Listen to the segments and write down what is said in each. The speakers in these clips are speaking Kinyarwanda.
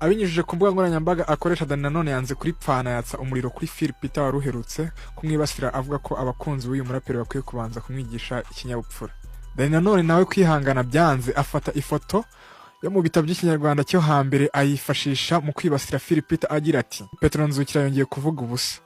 Abinyujije ku mbuga nkoranyambaga akoresha, Danny Nanone yanze kuripfana, yatsa umuriro kuri Phil Peter wari uherutse kumwibasira, avuga ko abakunzi b'uyu muraperi bakwiye kubanza kumwigisha ikinyabupfura. Danny Nanone nawe kwihangana byanze, afata ifoto yo mu bitabo by'Ikinyarwanda cyo hambere ayifashisha mu kwibasira Phil Peter, agira ati: "Petero Nzukira yongeye kuvuga ubusa."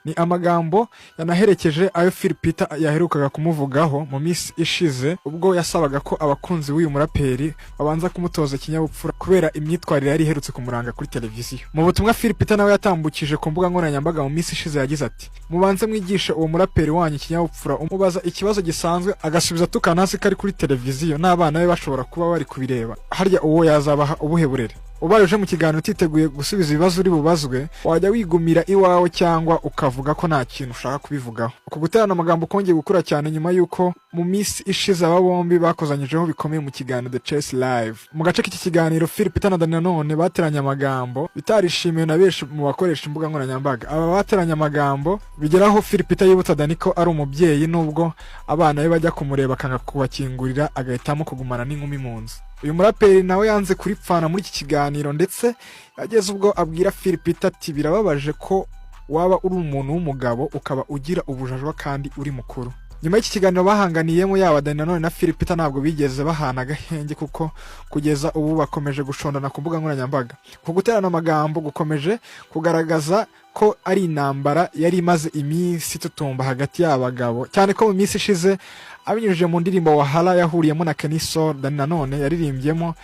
Ni amagambo yanaherekeje ayo Phil Peter yaherukaga kumuvugaho mu minsi ishize, ubwo yasabaga ko abakunzi b'uyu muraperi babanza kumutoza ikinyabupfura kubera imyitwarire yari iherutse kumuranga kuri televiziyo. Mu butumwa Phil Peter nawe yatambukije ku mbuga nkoranyambaga mu minsi ishize, yagize ati: "Mubanze mwigishe uwo muraperi wanyu ikinyabupfura. Umubaza ikibazo gisanzwe agasubiza atukana hasi ko ari kuri televiziyo n'abana be bashobora kuba bari kubireba. Harya uwo yazabaha ubuhe burere? Ubaye uje mu kiganiro utiteguye gusubiza ibibazo uri bubazwe, wajya wigumira iwawe cyangwa ukavuga ko nta kintu ushaka kubivugaho." Uku guterana amagambo kongeye gukura cyane nyuma y'uko mu minsi ishize aba bombi bakozanyijeho bikomeye mu kiganiro The Choice Live. Mu gace k'iki kiganiro, Phil Peter na Danny Nanone bateranye amagambo bitarishimiwe na benshi mu bakoresha imbuga nkoranyambaga. Aba bateranye amagambo bigeraho Phil Peter yibutsa Danny ko ari umubyeyi, nubwo abana be bajya kumureba akanga kubakingurira, agahitamo kugumana n'inkumi mu nzu. Uyu muraperi nawe yanze kuripfana muri iki kiganiro, ndetse yageze ubwo abwira Phil Peter ati: "Birababaje ko waba uri umuntu w'umugabo ukaba ugira ubujajwa kandi uri mukuru." Nyuma y'iki kiganiro bahanganiyemo, yaba Danny Nanone na Phil Peter ntabwo bigeze bahana agahenge, kuko kugeza ubu bakomeje gushondana ku mbuga nkoranyambaga. Ku guterana amagambo gukomeje kugaragaza ko ari intambara yari imaze iminsi itutumba hagati y'aba bagabo, cyane ko mu minsi ishize, abinyujije mu ndirimbo Wahala yahuriyemo na Kenny Sol, Danny Nanone yaririmbyemo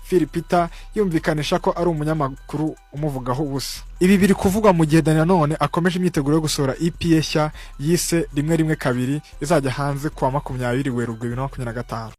Phil Peter yumvikanisha ko ari umunyamakuru umuvugaho ubusa. Ibi biri kuvugwa mu gihe Danny Nanone akomeje imyiteguro yo gusohora EP ye nshya yise 112, izajya hanze kuwa 20 Werurwe 2025.